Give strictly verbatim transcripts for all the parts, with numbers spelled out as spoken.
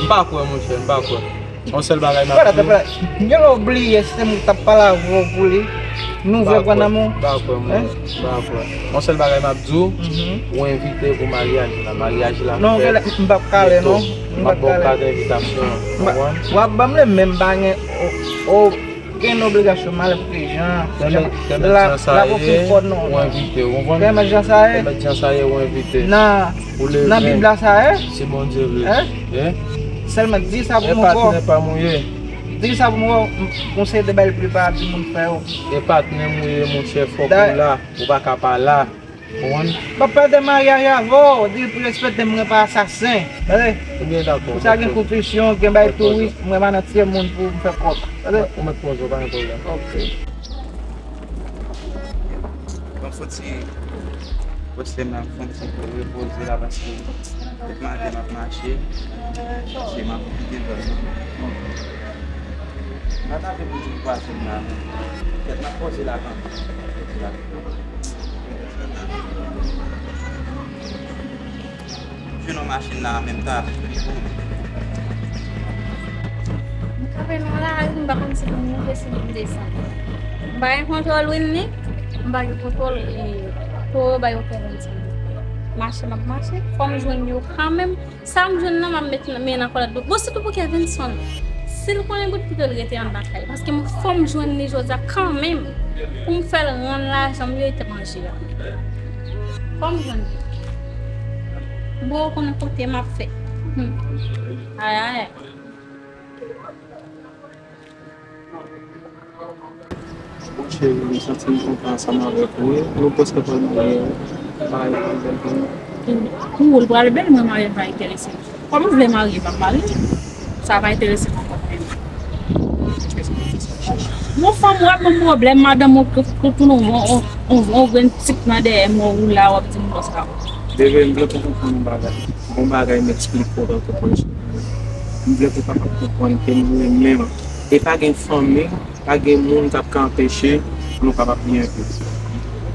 M pa kwè, monchè, m pa kwè. Yon sèl bagay m ap di w. Gen lè w bliye si se moun ki t ap pale avè w pou li. Nou vle pran nan men w. M pa kwè, m pa kwè. Yon sèl bagay m ap di w, ou envite pou maryaj la. Maryaj la fèt. Non, m p ap kale, non. M ap ba w kat envitasyon an. Ou konprann? W ap ban m li, men m pa gen. Gen obligasyon m ale pou ki jan. Tèlmèt jan sa ye, ou envite, ou konprann? Tèlmèt jan sa ye. Tèlmèt jan sa ye, ou envite. Nan, nan Bib la sa ye? Si Bondye vle. Sèlman di sa pou mwen. E patnè pa m ou ye. Di sa pou mwen, m konseye de bagay pli pa di moun fè yo. E patnè m ou ye, monchè, fòk ou la. Ou pa ka pa la. Konprann? M ap pèdi maryaj avè w, di pou respekte m, mwen pa asasen. Tande? Ebyen, dakò. Pou sa gen konfizyon, gen bay touris, mwen pa nan tiye moun pou m fè kòb. Tande? Ou mèt poze w, pa gen pwoblèm. Ok. Bon, fò ti poste m la, fò ti repoze la, paske tout maten m ap mache, mache, m ap kite zòn nan. M pa ta vle pou di m kwaze m la, men kèt m ap poze la kanmenm. Jwenn yon machin la an menm tan avèk telefòn. M kanpe nan lari, m pa konn si pou m monte, si pou m desann. M pa gen kontwòl Winnie, m pa gen kontwòl, e, Toro bay okenn moun sa. Mache m ap mache, fò m jwenn yo kanmenm. Sa m jwenn nan, m ap met nan, men nan kòlèt bout. Bon, sitou pou Kevinson. Si l konnen bout pito l rete anndan kay. Paske m fò m jwenn li jodi a kanmenm. Pou m fè l rann lajan m yo etranje a. Fò m jwenn li. M poko konnen kote m ap fè. Hmm. Ay, ay, ay. Bon, cheri, m santi m kontan ansanm avèk ou wi. Nou prèske pral marye wi. Bagay yo pral bèl pou nou. Pou ou, l pral bèl, mwen marye m pa enterese m. Kòm m vle marye, m ap marye. Sa pa enterese m ankò menm. Yon fanm w ap ban m pwoblèm, madanm ou k-, k-, tounen yon, yon, yon, yon grenn tik nan dèyè m, ou la, w ap di m konsa. Bebe, m vle pou w konprann yon bagay. Yon bagay m eksplike w tankou pwofesyon. M vle pou w kapab konprann ke m renmen w. E pa gen fanmi, pa gen moun k ap ka anpeche pou nou kapab byen viv.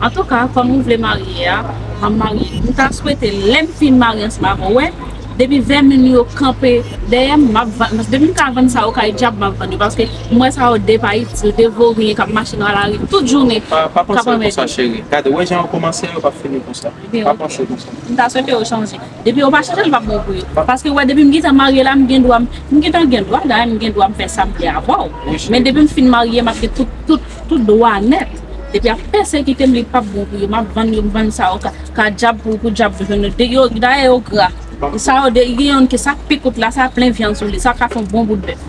Antouka, kòm ou vle marye a, m ap marye. M ta swete, lè m fin marye ansanm avè w, wè, depi vèmin yo kanpe dèyè m, m ap vann, paske depi m ka vann sa yo kay dyab, m ap vann yo, paske m wè sa yo de pa itil, de voryen k ap mache nan lari tout jounen. Pa, pa panse konsa, cheri. Gade, w wè jan yo kòmanse, yo p ap fini konsa. Pa panse konsa. M ta swete yo chanje. Depi yo pa chanje, li p ap bon pou yo. Paske, wè, depi m gentan marye la, m gen dwa, m gentan gen dwa, dayè m gen dwa m fè sa m vle avè w. Men depi m fin marye, m ap gen tout, tout, tout dwa nèt. Depi y ap pèsekite m, li p ap bon pou yo. M ap vann yo, m vann sa yo ka, ka dyab pou, pou dyab jwenn yo. De-, yo, dayè yo gra. Sa yo, de-, gen youn ki sa k pi kout la, sa plen vyann sou li, sa ka fè yon bon bout bèf.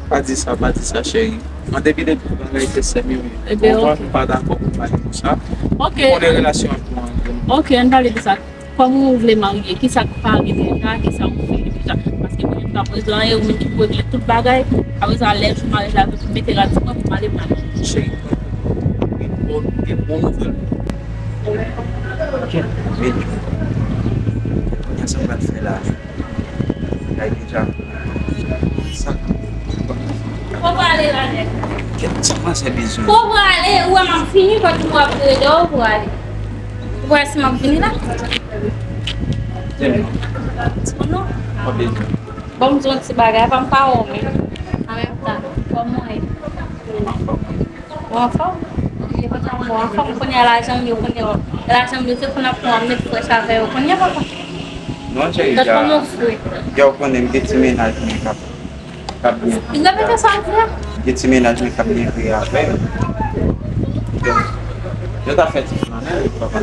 Pa di sa, pa di sa, cheri. An depi de tout bagay se sè m yo ye. Ou konprann? M pa dakò pou pale konsa. M konnen relasyon an pou antre. Ok, ann pale de sa. Kòman ou vle marye? Kisa k pare deja? Kisa ou fè deja? Paske mwen menm, aprezan, e ou menm ki pou regle tout bagay. Aprezan, lè jou maryaj la vini, mete rad sou mwen pou m ale, m ale. Cheri, gen bon, gen bon nouvèl pou ou. Kèt. Wi. Kounye a sa m pral fè la. Bagay deja. Sa. Kote w prale la nèg? Kèt, sa manzè bezwen. Kote w prale? Ou wè m ap fini, kote ou ap rele, ou prale. Ou wè si m ap vini la? Di m non. Di m non. Mwen bezwen. Bon, m di yon ti bagay, pa m pa wè w menm. An menm tan, kòman w ye? Anfòm. Ou anfòm? Ou anfòm, kounye a lajan m yo, kounye a lajan m yo, se pou n ap pran met frèch avè yo, kounye a papa. Non, cheri, ja, ja w konnen m gen ti mennaj mwen k ap K ap byen viv la. Repete sa w di a. Gen ti mennaj mwen k ap byen viv avè m. Yo ta fè ti flannen, wi, papa.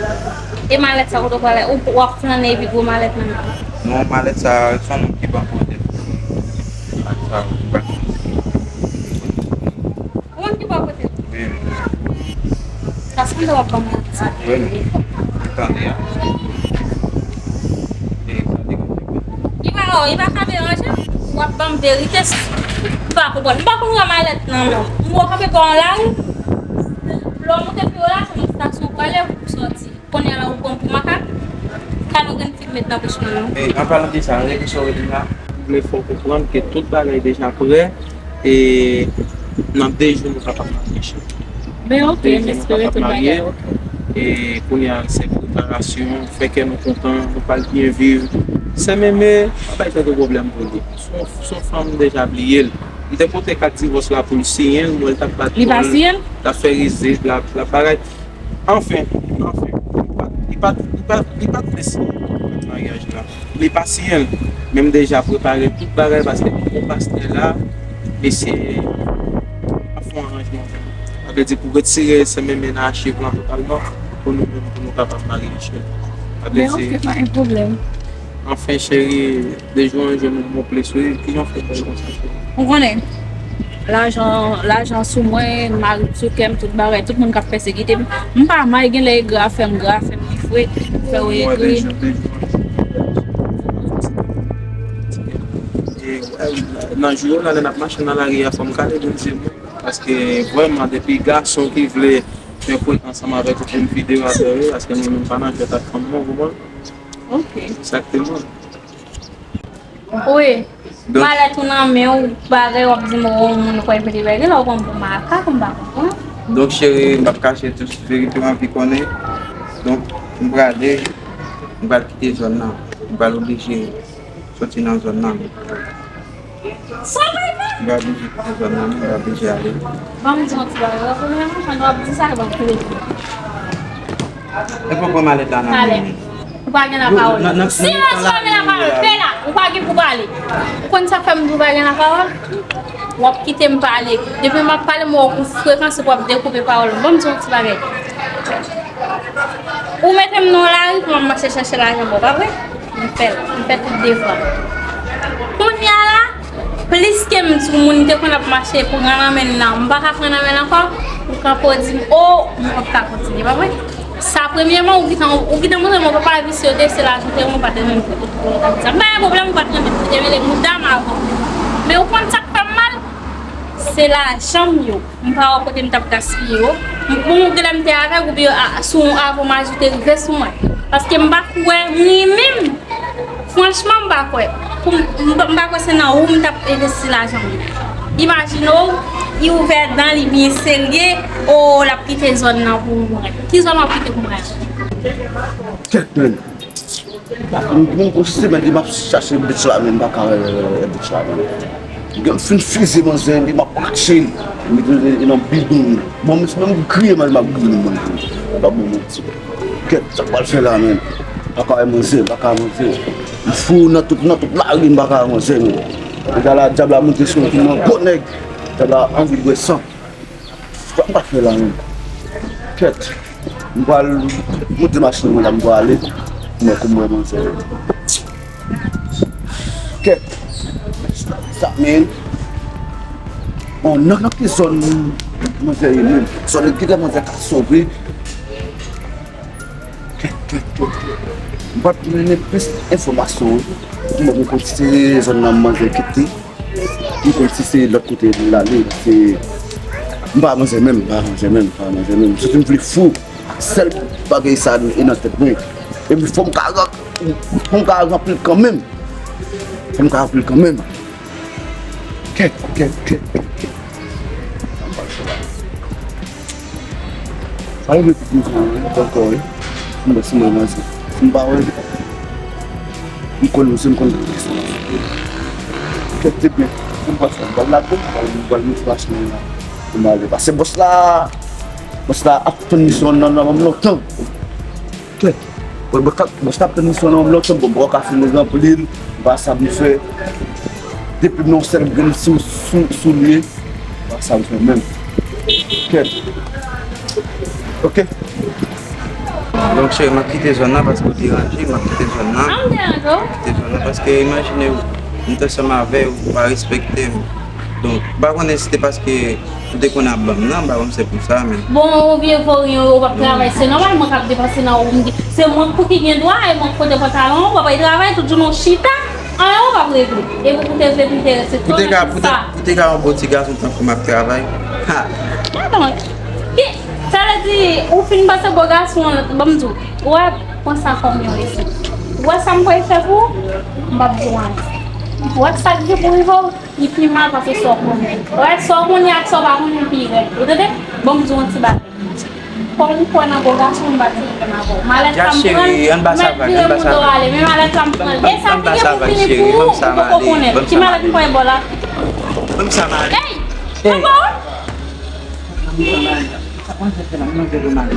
E malèt sa, kote w prale? Ou, w ap flannen epi gwo malèt nan men w? Non, malèt sa, se yon moun ki ban pote l. Ak sa, ou pa konn. Yon moun ki ban pote l? Wi, wi. Sa sanble w ap ban m manti. Wi, non. Tande a. E sa deranje mwen. Li pa, oh, li pa ka deranje m. W ap ban m verite. M pa konprann. M pa konn wè malèt nan men w. M wè w kanpe bò yon lari. Lè w monte pi wo la, se nan estasyon w prale pou w sòti. Kounye a la, ou pran m pou makak. Ka nou gen Met nan bouch mwen, non. E, an palan de sa, rele sa w rele m la. M vle fè w konprann ke tout bagay deja prè, e nan de jou nou kapab marye, cheri. Ben, ok, m espere tout bagay. Ok. E kounye a, se preparasyon, fè kè nou kontan, nou pral byen viv. Sè Meme, pa bay tèt ou pwoblèm pou li. Se yon, se yon fanm deja bliye l. M te pote kat divòs la pou l siyen l, mwen l t ap bat kò l, l ap fè rizib, l ap, l ap bagay. Anfen, anfen, li pa t, li pa t, li pa t, li pa t vle siyen maryaj la. Li pa siyen l, men m deja prepare tout bagay paske m gon pastè la, mesye ap fè yon aranjman pou nou. Sa vle di pou retire Sè Meme nan achiv lan totalman, pou nou menm, pou nou kapab marye, cheri. Sa vle di, ok, pa gen pwoblèm. Anfen, cheri, de jou an jou nou gon plis, wi. Kijan w fè bèl konsa, cheri? Ou konnen, lajan, lajan sou mwen, mari m sou kè m, tout bagay, tout moun k ap pèsekite m. M pa mal, genlè egri a fè m, egri a fè m pi fre, fè w egri. E, nan jou yo la, lè n ap mache nan lari a, fò m kale Bondye mwen. Paske vrèman, depi gason ki vle fè kwek ansanm avèk ou pou m vide w atè, wi, paske mwen menm pa nan jwèt ak fanm, non, ou konprann? Ok. Egzakteman. Wi. Donk, malèt ou nan men w, bagay w ap di m, o, moun kwè vle bagay la, w pran m pou makak, m pa konprann. Donk, cheri, m p ap kache tout verite w anvi konnen. Donk, m prale, m pral kite zòn nan. M pral oblije soti nan zòn nan. Sa bay mwen? M pral oblije kite zòn nan, m pral oblije ale. Ban m di yon ti bagay, w ap di sa, ban m kredi. E poko malèt la nan men. Ou pa gen lapawòl. Si lè ou pa gen lapawòl, fè la. Ou pa gen pou pale. Ou konn sa k fè m di w pa gen lapawòl? W ap kite m pale. Depi m ap pale, m wè w gon frekans epi w ap dekoupe pawòl mwen. Ban m di w yon ti bagay. Ou mete m nan lari pou m ap mache chèche lajan ba w, pa vre? M fè l. M fè tout devwa. Kounye a la, plis ke m di w moun te konn ap mache pran nan men l nan, m pa ka pran nan men l ankò, ou kanpe w di m, o, m p ap ka kontinye, pa vre? Sa premyèman, ou gentan, ou gentan montre m, ou pa pa visye, ou te se lajan te, ou pa te renmen kote pou ou ta di sa. M pa gen pwoblèm, ou pa t renmen kote mele mouda m avan. Men ou konn sa k fè m mal? Se lajan m yo. M pa wè kote m t ap gaspiye yo. M, bon, genlè m te avèg oubyen a, sou yon avè w m ajoute rive sou mwen. Paske m pa kwè, m renmen m. Franchman, m pa kwè. Pou m, m, m pa kwè se nan ou m t ap envesti lajan m yo. Imajine w, li ouvè dan li byen serye, o, l ap kite zòn nan pou mwen. Ki zòn w ap kite pou mwen? Kèt, men. M, m, m, se mèt li m ap chache bitch la, men m pa ka wè bitch la, men. Gen fin fize manzè, li m ap rache l. M mete l nan bidon. Bon, m, m griye, men m ap griye, men. Pa bon manti. Kèt, sa k pral fè la, men. Pa ka wè manzè, pa ka wè manzè. M fou nan tout, nan tout lari, m pa ka wè manzè, men. Deja la, dyab la monte sou mwen kòm yon gwo nèg. Dyab la anvi bwè san. Sa m pa fè la menm? Kèt. M pral monte machin mwen la, m pral ale. Mwen kou mwen manzè. Kèt. Sa men. Bon, nan, nan ki zòn manzè ye menm? Zòn ki lè manzè ka sove. Kèt, kèt, kèt, kèt. M pral mennen plis enfòmasyon. Mwen konn si se zòn nan manzè kite. M konn si se lòt kote l ale, se, m pa manzè menm, m pa manzè menm, m pa manzè menm. M soti m vle fou ak sèl bagay sa e nan tèt mwen. Epi fò m ka ran-, fò m ka ranpli l kanmenm. Fò m ka ranpli l kanmenm. Kèt, kèt, kèt, kèt, kèt. Pa rive pou kouzin an, wi, ankò, wi. M wè si mwen manzè. Si m pa wè, m konn misye, m konn pou kisa. Kèt, te byen. M pral fè, m pral lage, m pral, m pral mete machin nan la. Pou m ale. Paske bòs la, bòs la ap tann misyon nan, nan, nan lontan. Kèt. Bon, bon, ka-, bon, sa ap tann misyon nan lontan, bon, bò ka fin ranpli l, m pa sa m fè. Depi m nan yon sèl grenn sou, sou, soulye, m pa sa m fè menm. Kèt. Ok. Donk, cheri, m ap kite zòn nan paske w deranje, m ap kite zòn nan. Ah, m deranje w? Kite zòn nan paske imajine w, m te ansanm avè w, ou pa respekte m. Donk, m pa konnen si te paske ou te konn ap ban m nan, m pa konn se pou sa, men. Bon, ou vye voryen, ou p ap travay, se nòmal, mwen k ap depanse nan ou, m gen, se mwen pou ki gen dwa, e mwen k pote pantalon, ou p ap al travay, tout jounen w chita, anyen ou p ap regle. E pou, pou te vle pou te rete, pou te ka, pou te, pou te ka yon bon ti gason tankou m ap travay. Ha! Gadon, ki, sa vle di, ou fin pase bon gason an, ban m di w, ou wè, pran sa kòm yon leson. Ou wè sa m pral fè pou ou, m p ap di w anyen. Ou wè sa k gen pou rive w, li pi mal pase sa w konnen. Ou wè, sa w konnen ak sa w pa konnen pi rèd. Ou tande? Ban m di w yon ti bagay. Fò m kwè nan gwo gason, m pa t vle menm avè w. Malèt sa m pran l, m mèt vire moun do ale, men malèt sa m pran l. E sa fini pou fini pou ou, ou poko konnen. Ki malèt m pran bò la? Ban m sa m ale. Ey! Ban m sa m ale.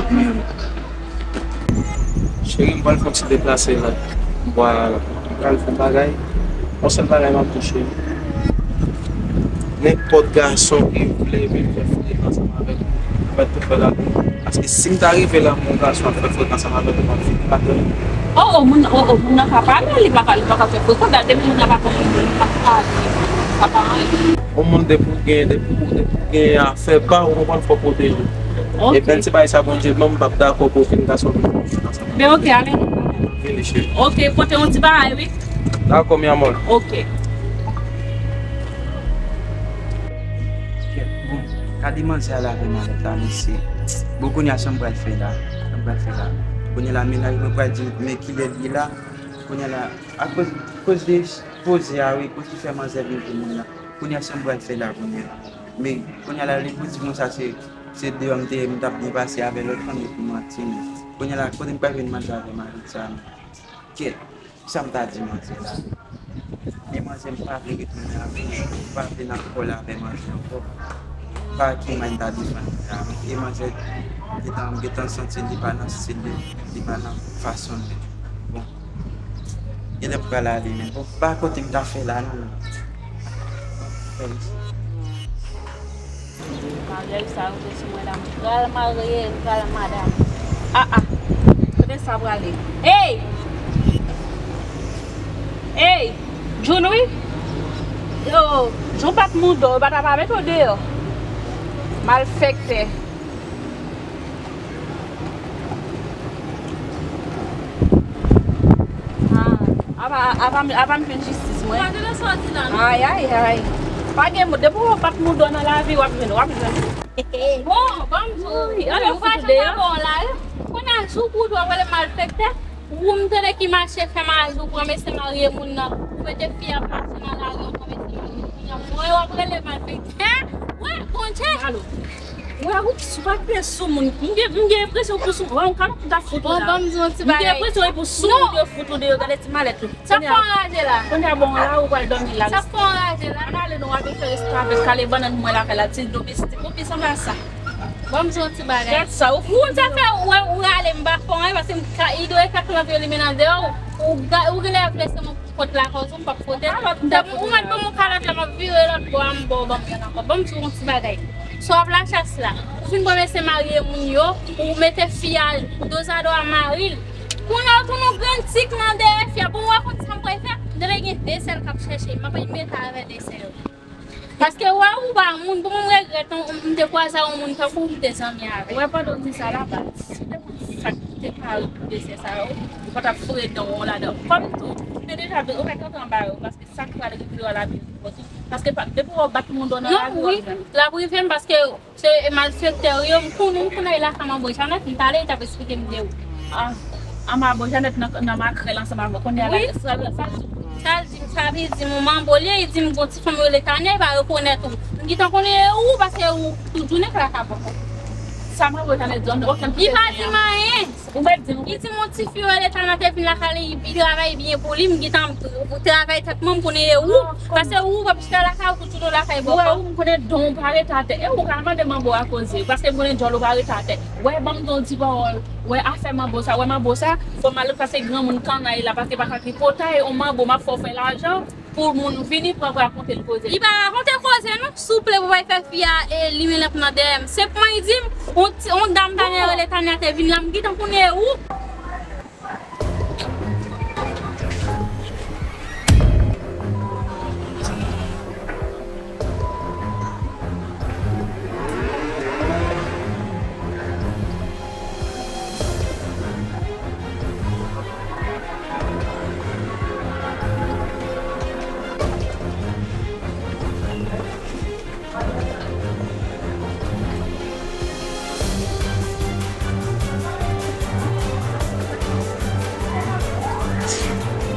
Cheri, m pral fè yon ti deplase la. M pral, m pral fè yon bagay. Yon sèl bagay m ap di w, cheri. Nenpòt gason ki vle vin fè frekans ansanm avèk ou, ou mèt tou fè l ale. Paske si m ta rive la, m wè yon gason ap fè frekans ansanm avèk ou, m ap fini madanm. Oh, oh, moun, oh, oh, moun nan ka pale, li pa ka, li pa ka fè frekans. Gade, moun nan pa konn, li pa ka pale, li pa ka pale. Yon moun depi w gen, depi w, depi w gen afè pa w, ou konprann, fò w pwoteje. Ok. E menm si bagay sa Bondye ban m, m p ap dakò pou okenn gason vin fè frekans ansanm avèk ou. Ben ok, ale. Vini, cheri. Ok, pote yon ti bagay, wi. Dakò, mi amor. Ok. Kèt, bon, gade manzè a la avè malèt la, mesye. Bon, kounye a, sa m pral fè la? Sa m pral fè la? Kounye a la, mennaj mwen pral di m, men kilè l ye la. Kounye a la, akoz, koz de poze a, wi, koz ki fè manzè vin pou moun nan. Kounye a, sa m pral fè la, kounye a. Men, kounye a la, li pou di, bon, sa se, se deyò m te ye, m t ap byen pase avè lòt fanm, epi manti, men. Kounye a la, kote m pral jwenn manzè avè malèt sa, men? Kèt, sa m ta di manzè la? Men manzè, m pa vle retounen avè l, m pa vle nan kò la avè manzè ankò. Pa ki mwen ta defann li la, men e manzè, gentan, m gentan santi li pa nan stil li, li pa nan fason li. Bon, genlè m pral ale, men bon, pa kote m ta fè la, non. Maryaj sa rive sou mwen la, m pral marye, m pral madanm. Ah, ah. Kote sa prale? Hey! Hey! Jun wi? Yo, Jun pa t moudo, yo pa ta pa mete w deyò. Malfektè. Ah, apa, apa, apa m jwenn jistis mwen. Ay, ay, ay. Pa gen moun, depi w pa t moudo nan lavi, w ap jwenn, w ap jwenn. Bon, ban m di w, wi, ann fouti deyò. Kounye a jou pou w tou ap rele malfektè. Ou m tande ki mache fè maji, ou pran mesye marye moun nan, ou mete fi ap mache nan lari, ou pran mesye marye moun nan. Mwen w ap rele malfektè. Wè, Bondye. Alo. Wè, ou, ou pa t pè sou moun. M gen, m gen enpresyon pou sou, wè, ou ka, ou ta fout ou la. Bon, ban m di yon ti bagay. M gen enpresyon e pou sou moun yo fout ou deyò, gade ti malèt ou. Sa fè anraje la. Kounye a, bon, la ou pral dòmi la. Sa fè anraje la. Ann ale non, w ap fè resto avèk kale bannann mwen lakay la, ti domestik. Ou pi sanble a sa. Ban m di yon ti bagay. Gad sa, ou fou. Ou sa fè, ou, ou rale m pa fè anyen, paske m ka, idole kat lan vye limen nan deyò, ou, ou ga-, ou genlè vle se mwen ki pot lakòz ou, m p ap pote l. Ou mèt ban m yon kalòt la, m ap vire lòt bò a, m ba w, ban m yon ankò. Ban m di w yon ti bagay. Si w ap lachas la, ou fin pran mesye marye moun yo, ou mete fi a dozado a mari l. Kounye a, ou tounen yon grenn tik nan dèyè fi a. Bon, w a konn sa m pral fè? M te gen de sèl k ap chèche, m ap mete avè de sèl. Paske wè ou pa moun, bon, mwen regrèt, m, m te kwaze a yon moun tankou w, m te zanmi avè l. Wè, pandan w di sa la, baz, si w te konn sa k te pare pou desè sa yo, ou pa t ap foure dan w ladan. Kòm tou, m te deja, ou mèt antre anba yo, paske sa k pral rive w la byen rive w tou. Paske pa, depi w bat moun do nan lavi, w ap jwenn. L ap rive m, paske se malfektè yo, m konnen, m konnen lakay manbo Janèt, m t ale, li t ap esplike m de ou. Ah, anba manbo Janèt nan, nan makrèl ansanm avè w. Kounye a la, sa, sa, sa l di m, sa vle di m ou manbo li ye, li di m gon ti fanm yo rele Tania, li pa rekonèt ou. M gentan konnen e ou, paske ou tout jounen k lakay papa w. Sa manbo Janèt di w, okenn. Li pa di m anyen. Ou mèt di m. Li di m yon ti fi yo rele Tania te vin lakay li, li travay byen pou li, m gentan travay tèt mwen, m konnen e ou. Paske ou p ap chita lakay ou, tout jounen w lakay papa w. Ou wè ou, m konnen don w pa rete atè. E ou ka mande manbo a koze, paske m konnen djòl ou pa rete atè. Wè, ban m di yon ti pawòl. Wè, afè manbo sa, wè manbo sa, fò m al pase granmoun kannay la, paske pa ka tripotay, on manbo, m ap fè w fè lajan pou moun vini pran pou rakonte l koze. Li pa rakonte koze, non, souple, pou bay fè fi a, e, limen lanp nan dèyè m. Se pwen li di m, on ti, on dam Tania rele Tania te vin la, m gentan konnen ou.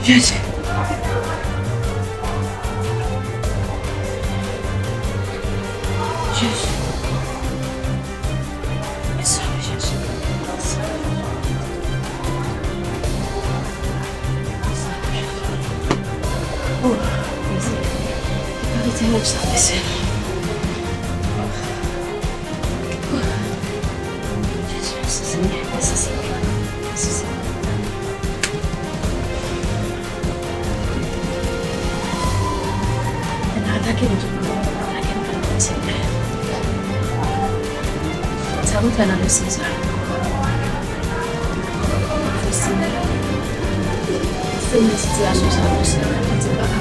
Jezi. Jezi. Mezanmi, Jezi. Mèsi. Arete wouj sa, mesye. Jezi, mèsi, Senyè. Mèsi, Senyè. Mèsi, Senyè. Atake nou tout, Senyè. Sa nou fè nan mesye sa? Senyè, sitiyasyon sa, Senyè, mwen pa ka.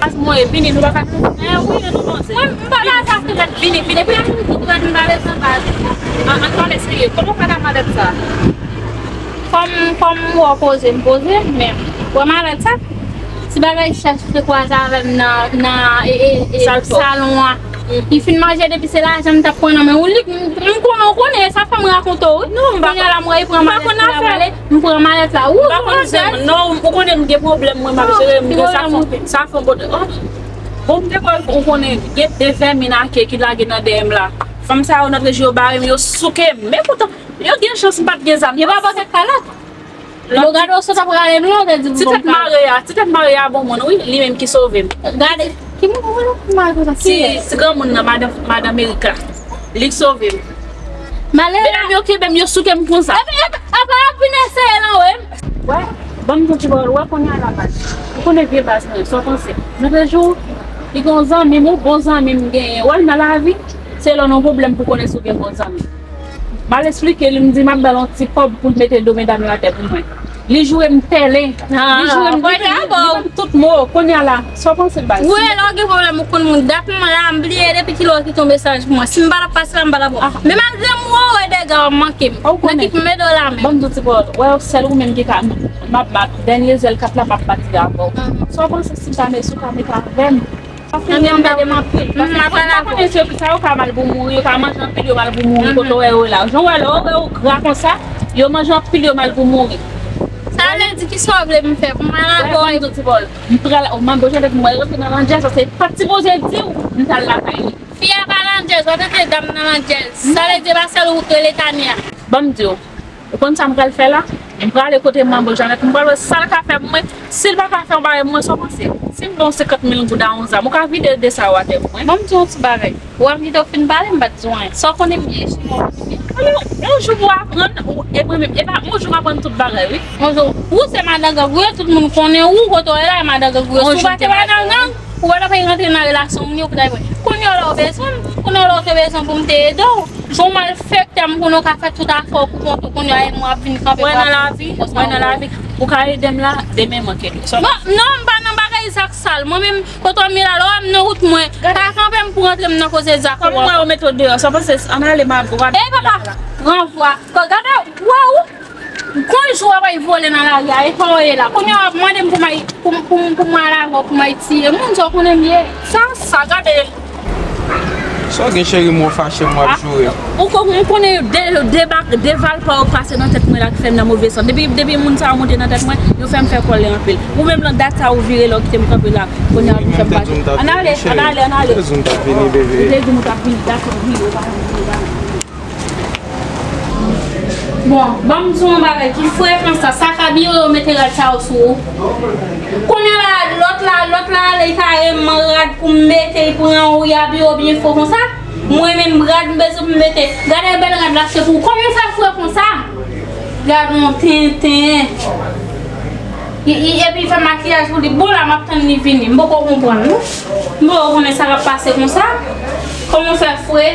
Pas mwen, vini, nou pa ka. Eh, wi, nou panse. Mwen, m pa ka sa, Senyè. Vini, vini, vini. Depi an minit, m pa bezwen baz. An, an pale serye. Kòman w fè nan malèt sa? Kòm, kòm m wè w poze, m poze, men wè malèt sa. Ti bagay chèch te kwaze avè m nan, nan, e, e, e, salon an. Li fin manje depi se lajan m t ap pran nan men ou. Li, m, m konnen, ou konnen, sa fè m rakonte w, wi. Non, m pa. Kounye a la, m wè li pran malèt pou l al ale, m pran malèt la. Ou, m pa konn zèm. Non, ou konnen m gen pwoblèm, mwen, m ap jere, m gen sa fon, sa fon pote. Oh. Bon, m te kwè ou konnen, gen de vèmin ake ki lage nan dèyè m la. Fanm sa yo, nan trejou yo bare m, yo souke m. Men poutan, yo gen chans m pa t gen zam. Yo pa pote kalòt. Bon, gade w sot ap rale m la, ou te di m ti tèt mare a, ti tèt mare a bon moun, wi, li menm ki sove m. Gade, ki moun ou wè mare konsa? Ti, ti granmoun nan, madan, madan Erik la. Li k sove m. Malere. Medam yo kenbe m, yo souke m konsa. Epi, epi, apa y ap vin eseye l anwe m? Wè, ban m di w ti pawòl, wè kounye a la baz. Ou konnen vye baz mwen, sa w panse? Nan de jou, li gen yon zanmi m, yon bon zanmi m genyen. Wè l nan lavi, se lè w nan pwoblèm pou konnen si w gen bon zanmi. M al esplike li, m di m ap ba l yon ti kòb pou l mete do medam yo atè pou mwen. Li joure m pèlen. Li joure m, li, li, li ban m tout mo. Kounye a la, sa w panse baz? Wi, lè w gen pwoblèm ou konn moun. Dat m la, m bliye depi kilè w kite yon mesaj pou mwen. Si m pa t ap pase la, m pa t ap wè w. Men malgre m wè w, e dega w manke m. Nan ki pou m ede w la menm? Ban m di w ti pawòl. Wè, sèl ou menm ki ka, m ap, m ap, dènye zèl kat la, m ap pati avè w. Sa w panse si m ta met, si w ta met avè m? Paske m gen pwoblèm anpil. Paske m pa konnen se sa yo ka mal pou mouri, yo ka manje anpil, yo mal pou mouri, kote w wè yo la. Jan w wè lè yo wè yo gra konsa, yo manje anpil, yo mal pou mouri. Sa vle di ki sa w vle m fè pou m al avè w? Wè, ban m di w ti pawòl. M pral, oh, manbo Janèt, m wè l rantre nan landjèz, se pa t sipoze di w, m t al lakay li. Fi a pa landjèz, w tande dam nan landjèz. Sa vle di e pa sèl ou k rele Tania. Ban m di w. Ou konn sa m pral fè la? M prale kote manbo Janèt, m pral wè sa l ka fè pou mwen. Si l pa ka fè yon bagay pou mwen, sa w panse? Si m ba w senkant mil goud a yon zam, ou ka vide de sa yo atè pou mwen? Ban m di w yon ti bagay. W ap kite w fin pale, m pa t di w anyen. Sa w konnen m ye, se mwen. Yon, yon jou pou w aprann, ou, e mwen menm, e pa yon jou m aprann tout bagay, wi. Yon jou, ou se madan gang, wi, tout moun konnen ou, kote w ye la, e madan gang, wi. Si w pa te madan gang, ou pa t ap rantre nan relasyon moun yo pou ta wè. Kounye a la w bezwen m, kounye a la w te bezwen pou m te ede w. Jan w malfektè, m konnen w ka fè tout afè w pou kont ou, kounye a e mwen w ap vin kanpe pou ap di konsa. Mwen nan lavi, ou ka ede m la, demen mwen k ede w. Non, non, m pa nan bagay zak sal. Mwen menm, kote w ye la, lè w wè m nan wout mwen, pa kanpe m pou rantre m nan koze zak ou an. Kòm m wè yo mete w deyò, sa w panse, ann ale, m ap, w ap. Ey papa, ranvwa. Gade, w wè ou? Konn jou w ap al vole nan lari a, e pa w ye la. Kounye a w ap mande m pou m al, pou, pou, pou m al avè w, pou m al tiye moun, sa w konnen m ye. Sa, sa, gade. Sa w gen cheri m, ou fache m, w ap joure. Ou ko-, ou konnen de, de bak, de valpa yo pase nan tèt mwen la ki fè m nan move san. Depi, depi moun sa yo monte nan tèt mwen, yo fè m fè kòlè anpil. Ou menm lan dat sa ou vire lè w kite m kanpe la. Kounye a w vin fè m pati. Ann ale, ann ale, ann ale. Ou te di m t ap vini, bebe. Ou te di m w t ap vini, dakò, vini, ou pa vini, ou pa vini. Bon, ban m di w yon bagay, ki frekans sa, sa ka byen yo mete rad sa yo sou ou. Kounye a la, lòt la, lòt la, li ka renmen rad pou m mete, li pran ou, y ap yo byen fò konsa. Mwen menm, rad m bezwen pou m mete. Gade bèl rad la, se pou ou. Kòman w fè fre konsa? Gade yon tenten. I, i, epi fè makiyaj pou li. Bon, la, m ap tann li vini. M poko konprann, non. M poko konnen sa k ap pase konsa. Kòman w fè fre?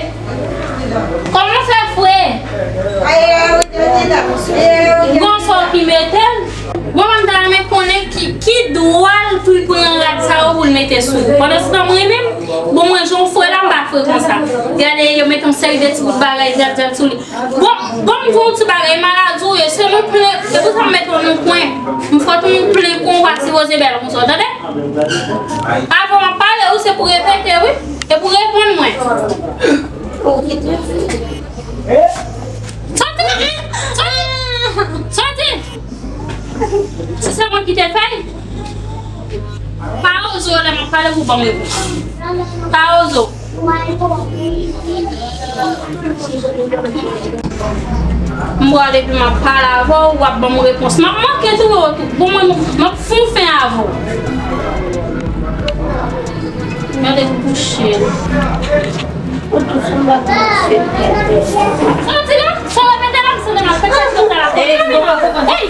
Kòman w fè fre? Gon sa w ki mete l? Bon, mwen, m ta renmen konnen ki, ki dwa l pou l pran rad sa yo pou l mete sou ou. Pandansetan, mwen menm, bon, mwen, jan w fre la, m pa fre konsa. Gade, yo mete yon seri de ti bout bagay, dyab, dyab sou li. Bon, bon, m di w yon ti bagay, maladi w ye, se yon plen, e pou sa m mete w nan kwen. M fè w yon plen kon w pa sipoze bèl konsa, w tande? Avan m ap pale, wi, se pou repete, wi. E pou reponn mwen. Soti! Soti! Soti! Si se mwen ki te fè l, pa oze w lè m ap pale pou ban m repons. Pa oze w. M pral epi m ap pale avè w, w ap ban m repons. M ap manke touye w tou. Bon, mwen, m ap foun fen avè w. Gade kouche l. Ou tou sou m ap kouche l. Sa w di la? Sa w repete la? M santi m ap pete sou sa la. Ey!